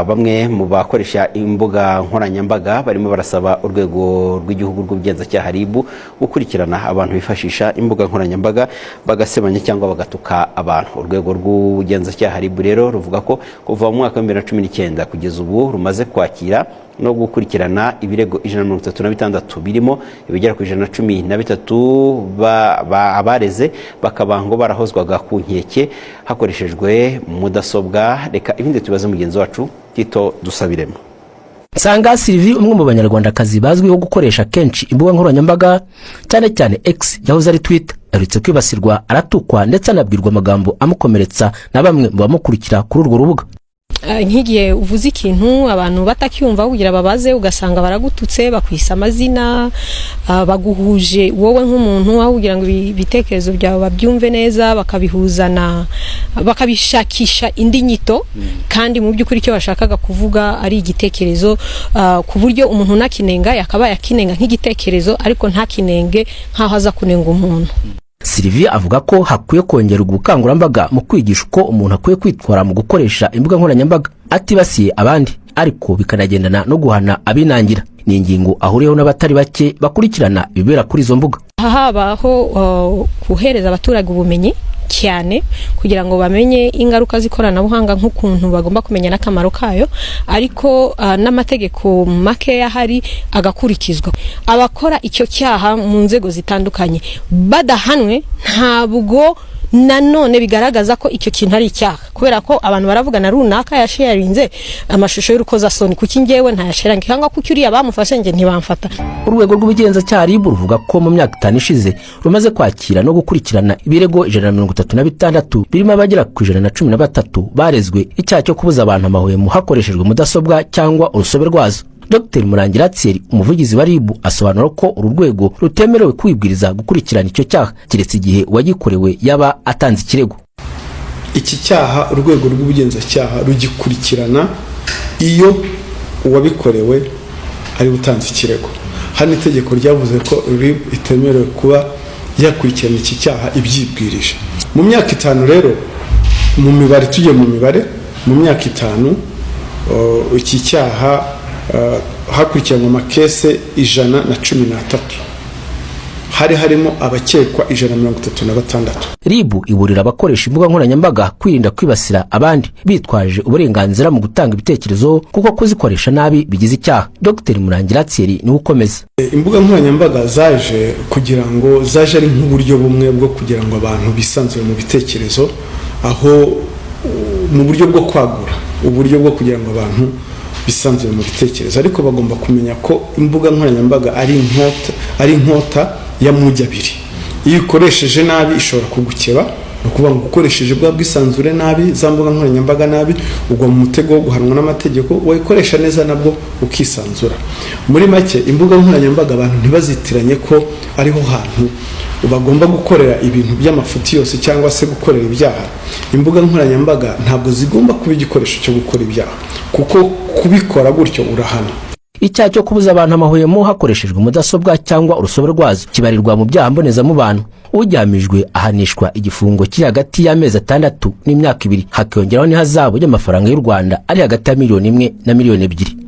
Bamwe mu bakoresha imbuga nkoranyambaga barimo barasaba Urwego rw'Igihugu rw'Ubugenzacyaha, RIB, gukurikirana abantu bifashisha imbuga nkoranyambaga bagasebanya cyangwa bagatuka abantu. Urwego rw'Ubugenzacyaha, RIB, rero ruvuga ko kuva mu mwaka wa 2019 kugeza ubu rumaze kwakira no gukurikirana ibirego 136, birimo ibigera ku 113 abareze bakaba ngo barahozwaga ku nkeke hakoreshejwe mudasobwa. Reka ibindi tubaze mugenzi wacu Tito Dusabiremo. Nsanga Sylvie, umwe mu Banyarwandakazi bazwiho gukoresha kenshi imbuga nkoranyambaga, cyane cyane X yahoze ari Twitter, aherutse kwibasirwa, aratukwa ndetse anabwirwa amagambo amukomeretsa na bamwe mu bamukurikira kuri urwo rubuga. Nk'igihe uvuze ikintu abantu batacyumva, kugira babaze, ugasanga baragututse, bakwisa amazina, baguhuje wowe nk'umuntu, aho kugira ngo ibitekerezo byawe babyumve neza, bakabihuza na bakabishakisha indi nyito, kandi mu by'ukuri icyo bashakaga kuvuga ari igitekerezo, ku buryo umuntu unakinenga yakabaye akinenga nk'igitekerezo, ariko ntakinenge nk'aho aza kunenga umuntu. Sylvie avuga ko hakwiye kongerwa ubukangurambaga mu kwigisha uko umuntu akwiye kwitwara mu gukoresha imbuga nkoranyambaga atibasiye abandi, ariko bikanagendana no guhana abinangira. Ni ingingo ahuriyeho n'abatari bake bakurikirana ibibera kuri izo mbuga. Habaho guhereza abaturage ubumenyi cyane kugira ngo bamenye ingaruka z'ikoranabuhanga, nk'ukuntu bagomba kumenya n'akamaro kayo, ariko n'amategeko makeya ahari agakurikizwa. Abakora icyo cyaha mu nzego zitandukanye badahanwe, ntabwo nanone bigaragaza ko icyo kintu ari icyaha, kubera ko abantu baravuga na runaka yasharinze amashusho y'urukozasoni, kuki njyewe ntayasharinga, cyangwa kuki uriya bamufashe njye ntibamfata? Urwego rw'Ubugenzacyaha, RIB, ruvuga ko mu myaka 5 ishize rumaze kwakira no gukurikirana ibirego 136, birimo abagera ku 113 barezwe icyaha cyo kubuza abantu amahwemo hakoreshejwe mudasobwa cyangwa urusobe rwazo. Dr Murangira Thierry, umuvugizi wa RIB, asobanura ko uru rwego rutemerewe kwibwiriza gukurikirana icyo cyaha, keretse igihe uwagikorewe yaba atanze ikirego. Iki cyaha Urwego rw'Ubugenzacyaha rugikurikirana iyo uwabikorewe ari utanze ikirego. Hano itegeko ryavuze ko RIB itemerewe kuba yakurikirana iki cyaha ibyibwirije. Mu myaka 5 rero, mu mibare, tugiye mu mibare, mu myaka 5 iki cyaha hakurikiranwa ama case 113, hari harimo abakekwa 136. RIB iburira abakoresha imbuga nkoranyambaga kwirinda kwibasira abandi bitwaje uburenganzira mu gutanga ibitekerezo, kuko kuzikoresha nabi bigize icyaha. Dr Murangira Thierry niwe ukomeza. Imbuga nkoranyambaga zaje kugira ngo, zaje ari nk'uburyo bumwe bwo kugira ngo abantu bisanzure mu bitekerezo, aho mu buryo bwo kwagura uburyo bwo kugira ngo abantu bisanzure mu bitekerezo. Ariko bagomba kumenya ko imbuga nkoranyambaga ari inkota y'amugi abiri. Iyo ukoresheje nabi ishobora kugukeba. Ni ukuvuga ngo ukoresheje bwa bwisanzure nabi, za mbuga nkoranyambaga nabi, ugwa mu mutego wo guhanwa n'amategeko. Wayikoresha neza nabwo ukisanzura. Muri make, imbuga nkoranyambaga abantu ntibazitiranye ko ariho hantu bagomba gukorera ibintu by'amafuti yose cyangwa se gukorera ibyaha. Imbuga nkoranyambaga ntabwo zigomba kuba igikoresho cyo gukora ibyaha, kuko kubikora gutyo urahana. Icyaha cyo kubuza abantu amahwemo hakoreshejwe mudasobwa cyangwa urusobe rwazo kibarirwa mu byaha mbonezamubano. Ugihamijwe ahanishwa igifungo kiri hagati y'amezi 6 n'imyaka 2, hakiyongeraho n'ihazabu y'amafaranga y'u Rwanda ari hagati ya miliyoni 1 na miliyoni 2.